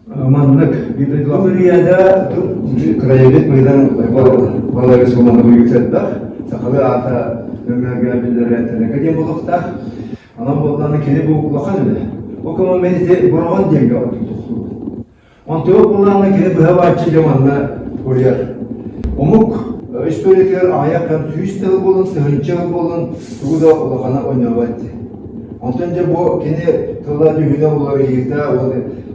Маннык Бүрүйэдэ краевед быһыытынан Валерий Сулманович элбэх. Сахалыы аата өҥөөргө биллэрэ Тэлэкэ диэн буолуохтаах. Онон буоллаҕына кини бу улахан үлэ. Ол кэмҥэ мин ити Бороҕон диэҥҥэ ордук Онтуга буоллаҕына кини быһа бааччы дьэ манна суруйар. Омук историятыгар аҕыйах кэм сүүс тыл буолун, тыһыынча тыл буолун тугу да улахана ойнообот дии. Онтон дьэ бу кини тыла дьүһүнэ уларыйыыта,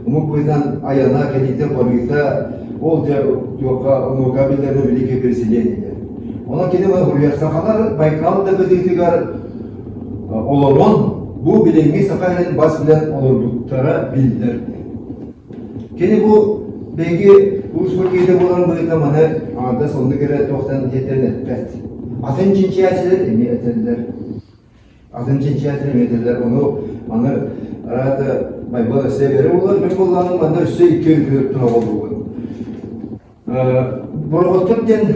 омук быһыытынан айана, кэлиитэ, барыыта, ол дьэ туохха омука биллэринэ великий переселение диэн. Онон кини суруйар сахалар Байкал да кытыытыгар олорон бу билиҥҥи саха сирин бас билэн олорбуттара биллэр. Кини бу биһиги улууспут киһитэ буоларын быһыытынан маны аҥардас оннук эрэ туохтан диэтэн эппэт. Атын чинчийээччилэр эмиэ этэллэр. Атын чинчийээччилэр эмиэ этэллэр. Ону маны араата Байбал өссө эбэрэ буолар. Мин буоллаҕым манна өссө икки өрүтү тоһоҕолуубун. Бороҕоттор диэн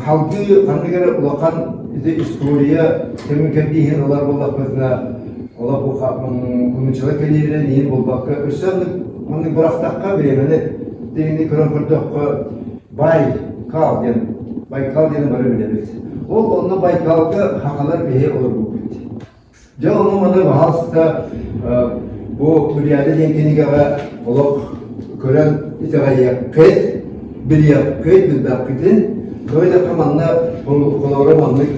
Халгыы ханнык эрэ улахан ити история кэмин кэрдииһин ылар буоллахпытына, олох бу кумуччалар кэлиилэрин иһин буолбакка, өссө маннык бырахтахха бириэмэни дириҥник көрөн көрдөххө Байкал диэн Байкал диэни бары билэбит. Ол онно Байкалга хахалар биһи олорбуппут. Дьэ ону маны баһаалыста бу Туриада диэн кинигэҕэ олох көрөн итэҕэйиэххит, билиэххит, билбэххитин. Тоҕо манна холобура маннык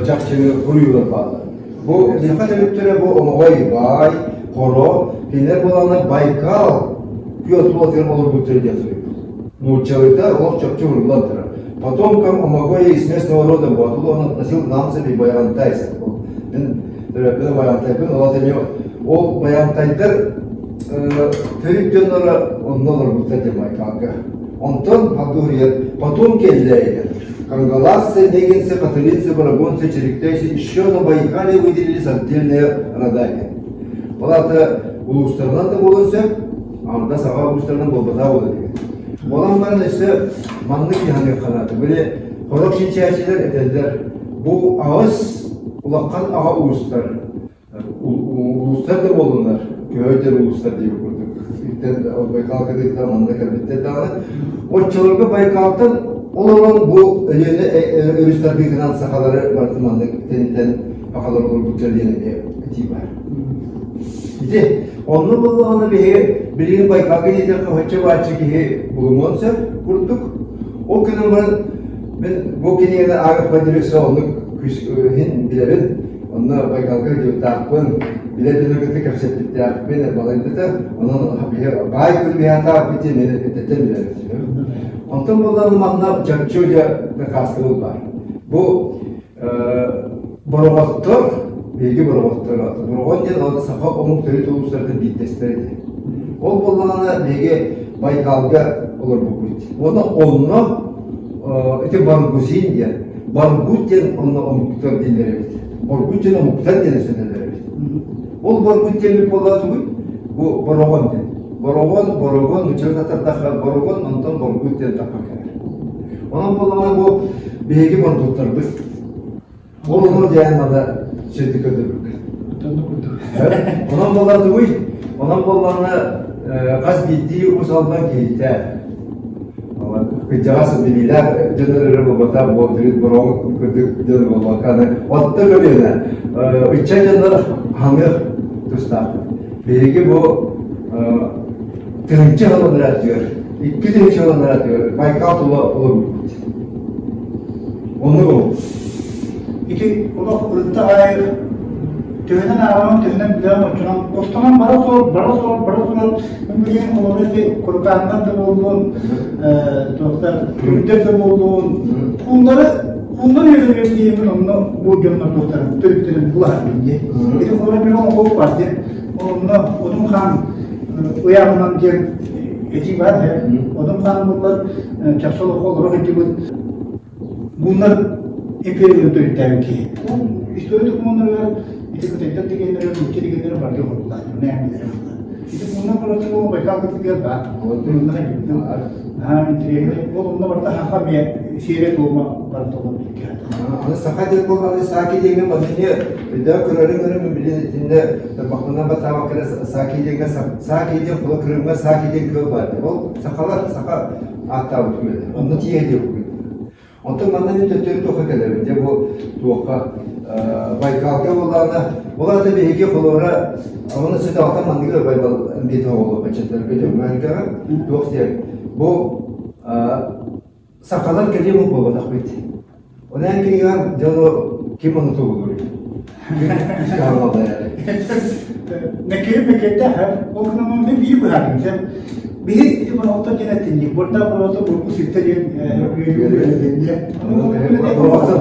чахчыны суруйуулар бааллар. Бу саха төрүттэрэ бу Омоҕой баай, Хоро, кинилэр буоланнар Байкал күөл тулатыгар олорбуттар диэн суруйбут. Нууччалыыта олох чопчу уруллан турар. Потомкам Омогоя из местного рода Боотулу он относил намцев и баянтайцев. Мин төрөппүтүм Баянтайбын, ол эмиэ ол Баянтайдар төрүт дьонноро онно олорбуттар диэн Байкалга. Онтон Халдуурья потом кэллээйдэр. Кангаласцы, Негинцы, Хатылинцы, Барагонцы, Черектейцы еще на Байкале выделились отдельные родами. Ол аты улуустарынан да буолуон сөп, Анда саха улуустарынан буолбатаа буолар эбит. Буолан баран өссө маннык дьаһаныахха наада. Били хорох чинчээччилэр этэллэр, бу аҕыс улахан аҕа уустар, улуустар да буоллунар, көһөйдөр улуустар диэбит курдук. Иттэн Байкал кытыытынан манна кэлбиттэр даҕаны. Оччолорго Байкалтан олорон бу Өлүөнэ өрүс тардыытынан сахалары барытын маннык тэнитэн сахалар олорбуттар диэн эмиэ этии баар. Ити онно буоллаҕына биһиги билигин Байкалга диэтэххэ оччо бааччы киһи булумуон сөп курдук. Ол гынан баран мин бу кинигэни ааҕыппар диэри оннук иһин билэбин. Онно Байкалга дьылтаахпын, билэр дьону кытта кэпсэппиттээхпин, балайдата. Онон биһи баай күн биһатаах бити мен этэттэн билэбит. Онтон буоллаҕына манна чопчу дьэ дакаастабыл баар. Бу Бороҕоттор, биһиги бороҕоттор аата. Бороҕон диэн ол саха омук төрүт улуустарыттан биирдэстэрэ этэ. Ол буоллаҕына биһиги Байкалга олорбуппут. Уонна онно ити Баргузин диэн, Баргут диэн онно омуктар дииллэр эбит. Баргут диэн омуктар диэн өссөнөллөр эбит. Ол Баргут диэн буоллаҕа тугуй? Бу Бороҕон диэн. Бороҕон, Борогон, нууччалыы татардахха Борогон, онтон Боргут диэн тахха кэлэр. Онон буоллаҕына бу биһиги бордуктарбыт. Ол ону диэн мана сирди көрдөрбүккэ. Онон буоллар тугуй? Онон буоллаҕына хас биирдии уус албан киһитэ кырдьаҕас билиилээх дьон эрэ буолбатах буолтугут бороҥ кырдык дьон буолбакка отто көлүөнэ ыччат дьоннор хаҥыах тустаахпыт. Биһиги бу тыһыынча сыл анараа 2000 сыл анараа Байкал тула олорбуппут. Оннук ол. Ити олох ырытта аайы төһөнөн ааҕан, төһөнөн билэҕин оччонон останан бара суол, бара суол, бара суол билигин олору ити курукааннар да буоллун, туохтар, түрдэр да буоллун, хууннары хууннар үөрэнэр диэмин онно бу дьоннор туохтарын төрүттэрин булаһар дии. Ити холобура мен оҥоһук бар диэн онно Одун хаан ыйааҕынан диэн этии баар ээ. Одун хаан буоллар чахчы олоххо олоро сылдьыбыт гуннар империяны төрүттээбит киһи. Ол история докумуоннарыгар ити кытайдар дегеннэрэ, нуучча дегеннэрэ барыта оҥорбуттар, мээмилэрэ буолла. Ити гуннар барыта ол Байкал кытыгар баар. Онно наһаа интэриэһинэй. Ол онно барыта хаха эмиэ. сиэрэ-туома барыта олох бииргэ. Аны саха диэн буоллаҕына Саки диэҥҥэ манныгы өйдөөн көрөрүм көрүм билин итиннэ тарбахпынан баттаабакка эрэ Саки диэҥҥэ Саки диэн холо Крымҥа Саки диэн күөл баар дии. Ол сахалар саха ааттаабыт күөлэ. Онно тиийэ диэбиппит. Онтон манна мин төттөрү туохха кэлэбин дьэ бу туохха Байкалга буоллаҕына ол аата биһиги холобура оны сүтаҕтан манныгы Байбал биэтэ оҕолор баччаттарга дьоҥҥо туох диэн бу сахалар кэлиэ буолбатахпыт. Онон кинигэ дьону ким ону тугулуруй? Мэкири мэкиэттээх ол гынан мен биир быһаарым сен биһи ити борохто диэн эттинник борда борохто бургу сиртэ диэн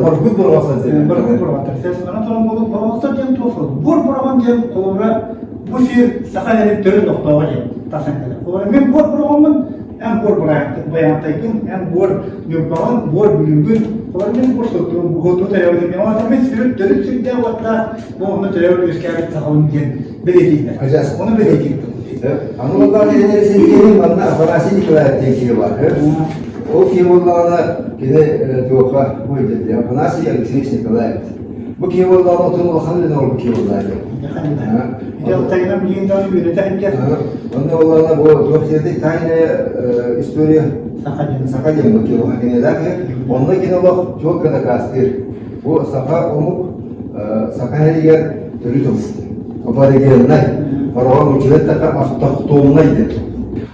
Боргут борохто диэн боргут борохто сен ана туран болу борохто диэн туох бур бороҕон диэн холобура бу сир саха сирин төрүт олохтооҕо диэн тахсан кэлэр холобура мен буор бороҕоммун эн буор байаантайгын эн буор Ньурбаҕын, буор Бүлүүгүн, олор мин буор суоттуум, буһуотуу төрөөбүтүм. Ону мин сүрүн төрүт сүрдээх уоттаах, бу онно төрөөбүт үөскээбит сахабын диэн бэлиэтииллэр. Ону бэлиэтиир. Аны буоллаҕына кинилэр син манна Афанасий Николаев диэн киһи баар. Ол киһи буоллаҕына кини туохха бу Афанасий Алексеевич Николаев. Бу киһи буоллаҕына отун улахан үлэни оҥорбут киһи буоллаҕа. Тайна билигин даҕаны үөрэтэ сылдьар. Онно буоллаҕына бу туох диэтэй тайная история Саха диэн. Саха диэн бу киһи улахан кинилээх Онно кини олох чуолка дакаастыыр. Бу саха омук саха иһигэр төрүт омук. Аборигеннай, хороҕор учуот така автохтоннай диэн.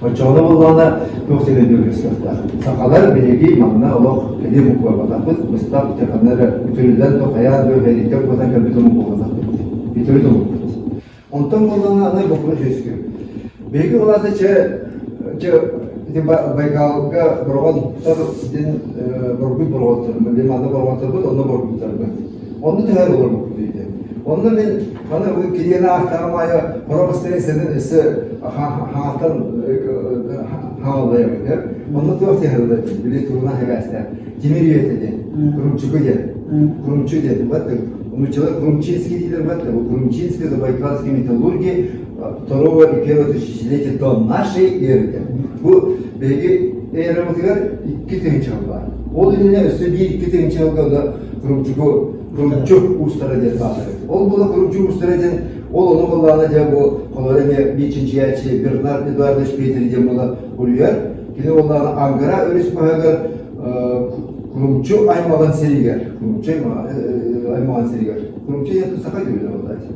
Оччоҕуна буоллаҕына туох диэн өйдүүр кыахтаах. Сахалар биһиги манна олох кэлии омук буолбатахпыт, быстах ханна эрэ үтүрүллэн то хайаан да бэлиитэ куотан кэлбит омук буолбатахпыт. Үтүрүт омукпут. Онтон буоллаҕына аны боппуруос үөскүүр. Биһиги ол аата чэ чэ ити Байкалга бороҕон диэн боргут бороҕоттор, манна бороҕотторбут, онно боргуттарбыт. Онно түһэр олорбуппут диэн. Онно мин маны кинигэни аахтаҕым аайы хоро страницатын өссө хаҥаттан хааллайабын. Онно туох тиһэллэр диэн, били тугунан хэбээстээх. Тимир үйэтэ диэн, Курумчуку диэн. Курумчу диэн, бат Курумчулар Курумчинский дииллэр бат, Курумчинский забайкальской металлургии второго и первого тысячелетия до нашей эры. Бу биһиги эрабытыгар 2000 жыл бар. Ол иннинэ өссө биир 2000 жылга Курумчуку Курумчук уустара диэн бааллар. Ол була Курумчук уустара диэн ол ону буоллаҕына дьэ бу холоро эмиэ биир чинчийээччи Бернард Эдуардович Петри диэн буола улуйар. Кини буоллаҕына Ангара өрүс баһыгар Курумчу аймаҕын сиригэр Курумчу аймаҕын сиригэр Курумчу диэн саха төрүтэ буоллааччы.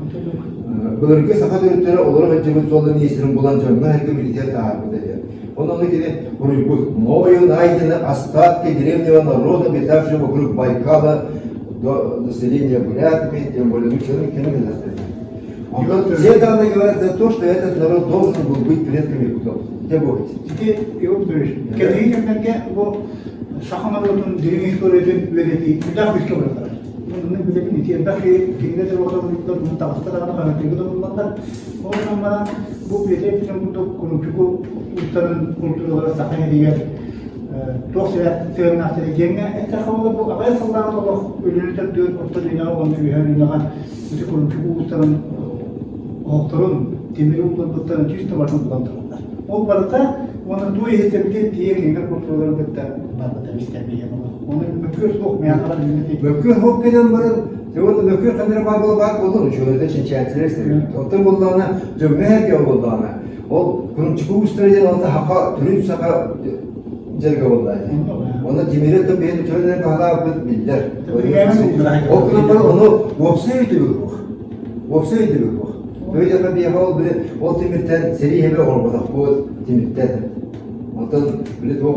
Былыргы саха төрүттэрэ олоро сылдьыбыт суолун иистэрин булан дьоҥҥо эргэ билитиэн таһаарбыта диэн. Онон кини уруйбут «Мною найдены остатки древнего народа, обитавшего вокруг Байкала до населения бурятами, тем более, ну, человек кини Онтон все данные говорят за то, что этот народ должен был быть предками якутов. Где Бог? Ити Егор Петрович, кэлиҥҥи кэмнэргэ бу саха норуотун дириҥ историятын үөрэтии элбэх күүскэ барар. Маннык билэбин ити элбэх киһи кинилэр да оҕолорбуттар мун таҕыста даҕаны хаһыатыырга да буллаллар. Ол гынан баран бу Петр Петрович курдук курумчуку уустарын культуралара саха сиригэр туох сыһыаннаахтар диэҥҥэ эттэххэ буолар бу аҕыйах сыллааҕыта олох Өлүөнэ төрдүгэр Орто Өлүөнэҕэ уонна Үөһээ Өлүөнэҕэ ити курумчуку уустарын оһохторун тимири уларбыттарын түүс табатын булан тураллар. Ол барыта уонна туой иһиттэргэ тиийэ кинилэр культураларын кытта барбыта истэрбийэн Оны мөкүөр суох миэхэ Мөкүөр суох кэлэн баран, уонна мөкүөр ханна баар буола баар буоллун, учуонайда чинчээччилэр истэбит. Оттон буоллаҕына, дьоҥҥо эргэ буоллаҕына, ол курумчуку уустара диэн ол саха төрүт саха дьарыга буоллаа дии. Онно тимири оттон бэйэн учуонайдар баһылаабыт биллэр. Ол гынан баран ону уопсай өйдөбүл суох. Уопсай өйдөбүл суох. Өйдөөхө биэхэ ол били ол тимиртэн сэрии хэбэ оҥорботохпут тимиртэн. Онтон били туох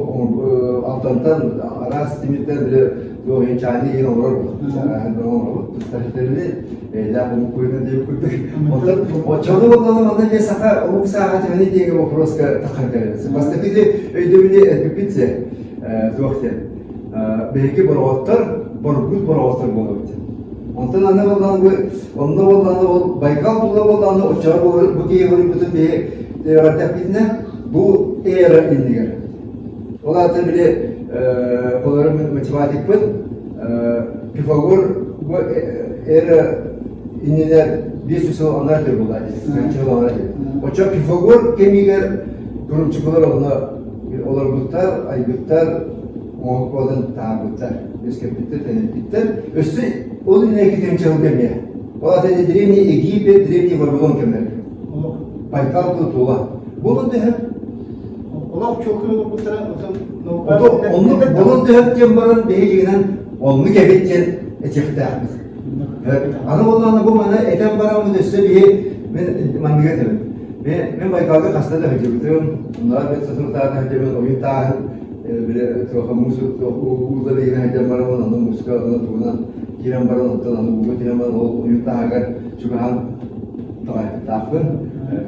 алтантан араас тимиртэн били туох чаанньык иһин оҥорор оҥоробут туттарыттарыны бэйэлээх омук куйунан диэбит курдук. Онтон оччону буоллаҕына манна эмиэ саха омук сааҕа төһөнү диэҥэ вопроска таххан кэлэр. Бастакы ити өйдөбүлү эппиппит сэ туох диэн биһиги бороҕоттор боргут бороҕоттор буолабыт. Онтон аны буоллаҕына бу онно буоллаҕына ол Байкал тула буоллаҕына оччоҕо бу киһи хоруйбутун биһи эҕэрдэхпитинэ бу эра иннигэр. Ол аата били холору математикпыт Пифагор бу эра иннинэ 500 сыл анар өтө буолла дии. Оччо Пифагор кэмигэр курумчукулар онно олорбуттар, айбыттар. оҥоһук таһаарбыттар, үөскэппиттэр, тэниппиттэр. Өссө ол инники тыынча кэмҥэ. Ол ата древний Египет, древний Вавилон кэмнэрэ. Байкал тула. Булун дөһөп. Олох чуолкай олорбуттара. Оннук булун дөһөп диэн баран биһигинэн оннук эбит диэн этиэхтээхпит. Аны буоллаҕына бу маны этэн бараммыт өссө биһи мин манныгы этэбин. Мен Байкалга хаста да сылдьыбытым, оннооҕор мен соторутааҕыта сылдьабын ойун тааһын били туоха муус уулла биһигин сылдьан бараммын онно мууска онно тугунан киирэн баран онтон аны ууга киирэн баран ол ойун тааһыгар чугаһаан таҕайбыттаахпын.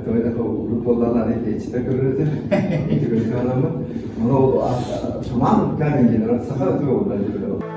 Тоҕо да урут буоллаҕына аны тиэччитэ көрөр этим. Ити көрүтэ Ону ол шаман камень диэн саха өтүө буолла.